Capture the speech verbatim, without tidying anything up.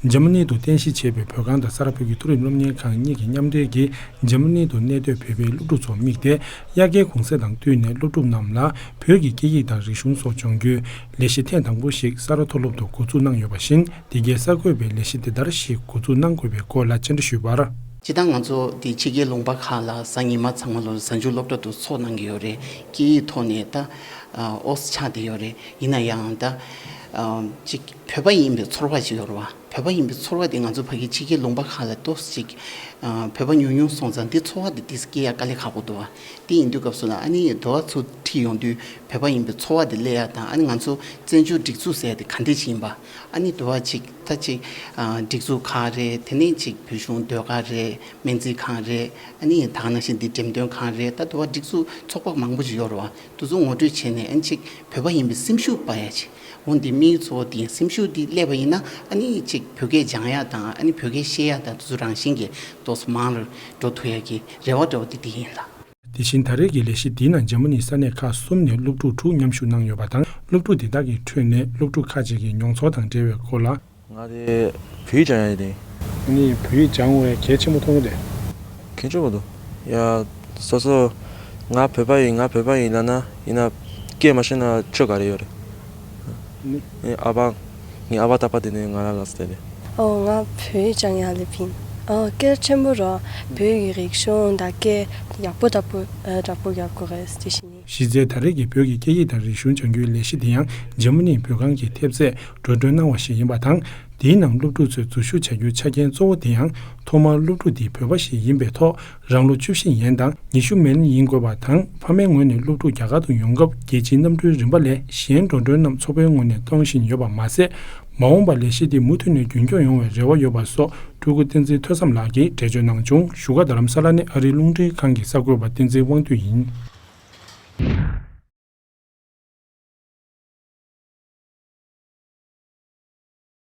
འཇར་མ་ནི་དུ་རྟེན་གཞི་བྱས་པའི་བོད་ཁང་དང་ས་རཱ་བོད་ཀྱི་མཐོ་རིམ་སློབ་གཉེར་ཁང་གཉིས་ཀྱིས་མཉམ་འབྲེལ་གྱིས། འཇར་མ་ནི་དུ་གནས་སྡོད་བོད་པའི་སློབ་ཕྲུག་ཚོར་དམིགས་ཏེ། དབྱར་ཁའི་གུང་སེང་དང་བསྟུན་ནས་སློབ་ཕྲུག་རྣམས་ལ་བོད་ཀྱི་སྐད་ཡིག་དང་རིག་གཞུང་སོགས་སྦྱོང་རྒྱུའི་ལས་གཞི་ཐེངས་དང་པོ་ཞིག་ས་རཱ་མཐོ་སློབ་ཏུ་འགོ་འཛུགས་གནང་ཡོད་པ་བཞིན། དེ་གའི་གསར་འགོད་པས་ལས་གཞི་དེ་ལྟར་ཞིག་འགོ་འཛུགས་གནང་དགོས་པའི་སྐོར་ལ་བཅར་འདྲི་ཞུས་པར། སྤྱིར་བཏང་ང་ཚོ་དེ་ཕྱི་རྒྱལ་ལུང་པ་ཁག་ལ་གཟའ་ཉི་མ་ཚང་མ་ལོ་གཟའ་མཇུག་སློབ་གྲྭ་དུ་ཚོགས་གནང་གི་ཡོད་རེད། སྐད་ཡིག་ཐོག་ནས་ད་ཨོ་ཙི་ཆགས་བསྡད་ཡོད་རེད། ཡིན་ན་ཡང་ད་ཅིག་བོད་པ་ཡིན་པའི་ཚོར་བ་ཞིག་ཡོད་རེད་བ། བོད་པ་ཡིན་པའི་ཚོར་བ་དེ་ང་ཚོ་ཕ་གི་ཕྱི་རྒྱལ་ལུང་པ་ཁག་ལ་ཏོག་ཙམ་ཅིག་ཨ་བོད་པ་ཉུང་ཉུང་སོང་ཙང་འདི་ཚོར་བ་དེ་ཏོག་ཙམ་སྐྱེ་ཡ་དཀའ་ལས་ཁག་པོ་འདུག་བ། དེ་ཡིན་དུས་སྐབས་སུ་ལ་ཨ་ནི་འདི་བ་ཚུར་ཁྲིད་ཡོང་དུས་བོད་པ་ཡིན་པའི་ཚོར་བ་དེ་སླེབས་ཡ་དང་། ཨ་ནི་ང་ཚོ་བཙན་བྱོལ་སྒྲིག་འཛུགས་ཟེར་ཡ་དེ་ག་འདྲས་ཅིག་ཡིན་པ། ཨ་ནི་འདི་བ་ཅིག་ད་ཅིག་ཨ་སྒྲིག་འཛུགས་ཁག་རེད། དེ་ནས་ཅིག་བོད་གཞུང་ཟློས་གར་རེད། སྨན་རྩིས་ཁང་རེད། ཨ་ནི་ད་ག་ནང་བཞིན་འདི་འགྲེམས་སྟོན་ཁང་རེད། ད་འདི་བ་སྒྲིག་འཛུགས་ཚོགས་པ་མང་པོ་ཅིག་ཡོད་རེད་བ། དེ་ཚོ་ངོ་སྤྲོད་བྱས་ནས་ཨ་ནི་ཅིག་བོད་པ་ཡིན་པའི་སེམས་ཤུགས་སྤར་ཡ་ཅིག་འོ་འདི་དམིགས་ཡུལ་གཙོ་བོ་དེ་ཡིན། སེམས་ཤུགས་འདི་སླེབས་པ་ཡིན་ན་ཨ་ནི་ཅིག་བོད་སྐད་སྦྱང་ཡ་དང་། ཨ་ནི་བོད་སྐད་བཤད་ཡ་དང་། དེ་ཚོ་རང་བཞིན་གྱིས་ཏོག་ཙམ་མང་རུ་འགྲོ་ཐུབ་ཡ་གི་རེ་བ་འདྲ་བོ་དེ་འདི་ཡིན་ལགས། དེ་བཞིན་ད་རེས་ཀྱི་ལས་གཞི་འདིའི་ནང་འཇར་མ་ནིའི་ས་གནས་ཁག་གསུམ་ནས་སློབ་ཕྲུག་དྲུག་མཉམ་ཞུགས་གནང་ཡོད་པ་དང་། སློབ་ཕྲུག་དེ་དག་གི་ཁྲོད་ནས་སློབ་ཕྲུག་ཁག་ཅིག་གི་མྱོང་ཚོར་དང་འབྲེལ་བའི་སྐོར་ལ། ང་དེ་བོད་ཡིག་སྦྱང་ཡ་དེ། ནི་བོད་ཡིག་སྦྱང་བའི་གལ་ཆེན་པོ་མཐོང་གི་རེད། གལ་ཆེན་པོ་འདུག་ཡ། སོ་སོ་ང་བོད་པ་ཡིན། ང་བོད་པ་ཡིན་ལབ་ན། ཡིན་ན་སྐད་མ་ཤེས་ན་ཆོ་ག་རེ་ཡོད་རེད། ནི་ཨ་ཕ། ངའི་ཨ་ཕ་ད་ཕ་དེ་ནས་ང་རང་ལ་སྟེར་རེད། ཨོ་ང་བོད་ཡིག་སྦྱང་ཡ་ལ་ཕིན། ཨོ་སྐད་ཆེན་པོ་རོ། བོད་ཀྱི་རིག་གཞུང་དང་སྐད་ཡག་པོ་དག་པོ་ཨ་དག་པོ་ཡག་པོ་རེད། དེ་བཞིན་ནི། གཞི་རྩའི་ད་རེས་ཀྱི་བོད་ཀྱི་སྐད་ཡིག་དང་རིག་གཞུང་སྦྱང་རྒྱུའི་ལས་གཞི་དེ་ཡང་འཇར་མ་ནིའི་བོད་ཁང་གི་ཐེབས་རྩས་འགྲོ་གྲོན་གནང་བ་ཞིག་ཡིན་པ་དང་། དེའི་ནང་སློབ་ཕྲུག་ཚོས་འཛུལ་ཞུགས་བྱ་རྒྱུའི་ཆ་རྐྱེན་གཙོ་བོ་དེ་ཡང་ཐོག་མར་སློབ་ཕྲུག་དེ་བོད་པ་ཞིག་ཡིན་པའི་ཐོག་རང་ལོ་བཅུ་བཞི་ཡན་དང་ཉི་ཤུ་མན་ཡིན་དགོས་པ་དང་། ཕ་མའི་ངོས་ནས་སློབ་ཕྲུག་རྒྱ་གར་དུ་ཡོང་སྐབས་རྒྱལ་སྤྱིའི་གནམ་གྲུའི་རིན་པ་ལས་གཞན་འགྲོ་གྲོན་རྣམས་ཚོགས་པའི་ངོས་ནས་གཏོང་བཞིན་ཡོད་པ་མ་ཟད། མ་འོངས་པར་ལས་གཞི་འདི་མུ་མཐུད་ནས་རྒྱུན་འཁྱོངས་ཡོང་བའི་རེ་བ་ཡོད་པ་སོགས་སྤྲུལ་སྐུ་བསྟན་འཛིན་ཐོས་བསམ་ལགས་ཀྱིས་འགྲེལ་བརྗོད་གནང་བྱུང་། བཞུགས་སྒར་རྡ་རམ་ས་ལ་ནས་ཨ་རིའི་རླུང་འཕྲིན་ཁང་གི་གསར་འགོད་པ་བསྟན་འཛིན་དབང་འདུས་ཡིན།